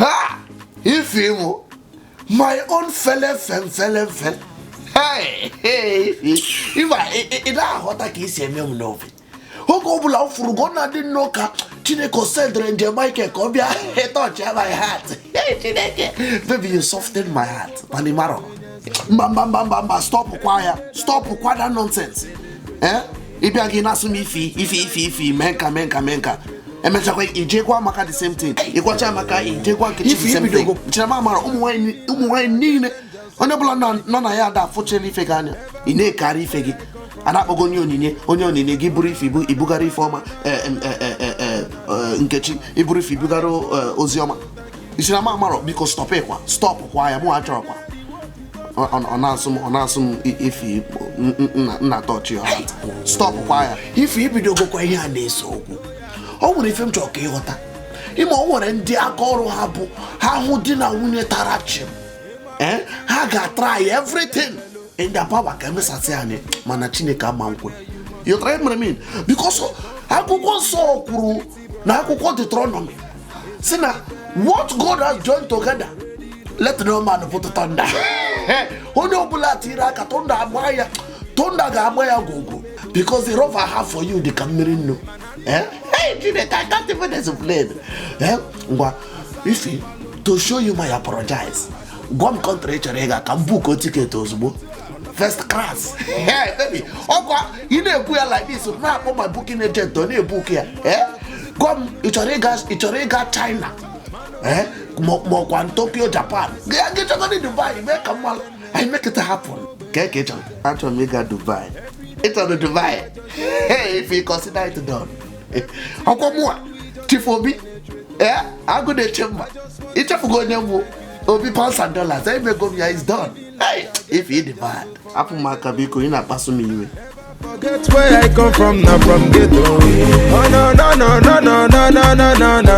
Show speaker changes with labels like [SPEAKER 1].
[SPEAKER 1] Ha, Ifi mụ, my own fele fem fele fe. Hey, hey, Ifi, ịma ị na-aghọta ka isi eme m n'obi. Oge ọbụla m fụrụ gị, ọ na-adị nnọọ ka Chineke o sendịrị njem Michael ka ọ bịa touch my heart. Hey, Chineke, baby, you soften my heart. Mana ị marọ. Mba, mba, mba, mba, mba, stop kwa ya, stop kwa that nonsense. Eh, ịbịa gị na-asụ m Ifi, Ifi, Ifi, Ifi, mee nka, mee nka, mee nka. Emechakwa ijekwa Amaka the same thing, ịgwacha Amaka, ijekwa Nkechi the same thing. Chinama mara ụmụ nwaanyị niile, onye ọbụla nọ na ya ada afụchela ife gị anya. Ị na-ekarị ife gị a na-akpọgo onye onyinye, onye onyinye gị bụrụ ife ibu ibugara ife ọma. Nkechi iburu ife ibugara ozi ọma. Isi na amarọ. Biko stop ịkwa, stop kwa ya. Mụ achọrọkwa. Ọ na-asụ m Ifi nna touch ya. Stop kwa ya. Ife ibidogokwa ihe a na-ese okwu. O nwere ife m chọrọ ka ịghọta. Ịma o nwere ndị aka ọrụ ha bụ ha hụ di na nwunye tara chim, eh, ha ga-try everything in their power ka emesasị anyị, mana Chineke ama nkwe. You try what I mean? Because akwụkwọ nsọ kwuru na akwụkwọ Deuteronomy si na what God has joined together, let no man put thunder. Onye ọbụla tiri aka, thunder agba ya, thunder ga-agba ya gwogwo, because the love I have for you dị ka mmiri nnu. Eh? Hey, Chineke, I can't even explain. Eh? Ngwa, Ifi, to show you my apologize, gwa m country ị chọrọ ịga ka m book ticket ozugbo, first class. Hey, baby, ọkwa ị na-ekwu ya like this, na-akpọ my booking agent, ọ na-ebook ya. Eh? Gwa m, ị chọrọ ịga China, eh, ma ọkwa Tokyo, Japan, gị chọgodi Dubai, mee ka mmalụ, I make it happen. Ka ị chọrọ? Achọrọ m ịga Dubai. Ị chọrọ Dubai? Hey, if you consider it done. Ọkwa mụa, Chief Obi, eh, agụ na-eche mma, ịchefugo onye mbụ Obi pounds and dollars. Emego m ya, is done. Hey, if you demand, hapụ m aka biko, ị na-akpasu m iwe.
[SPEAKER 2] Forget where I come from, not from ghetto. Oh no no no no no no no no no no.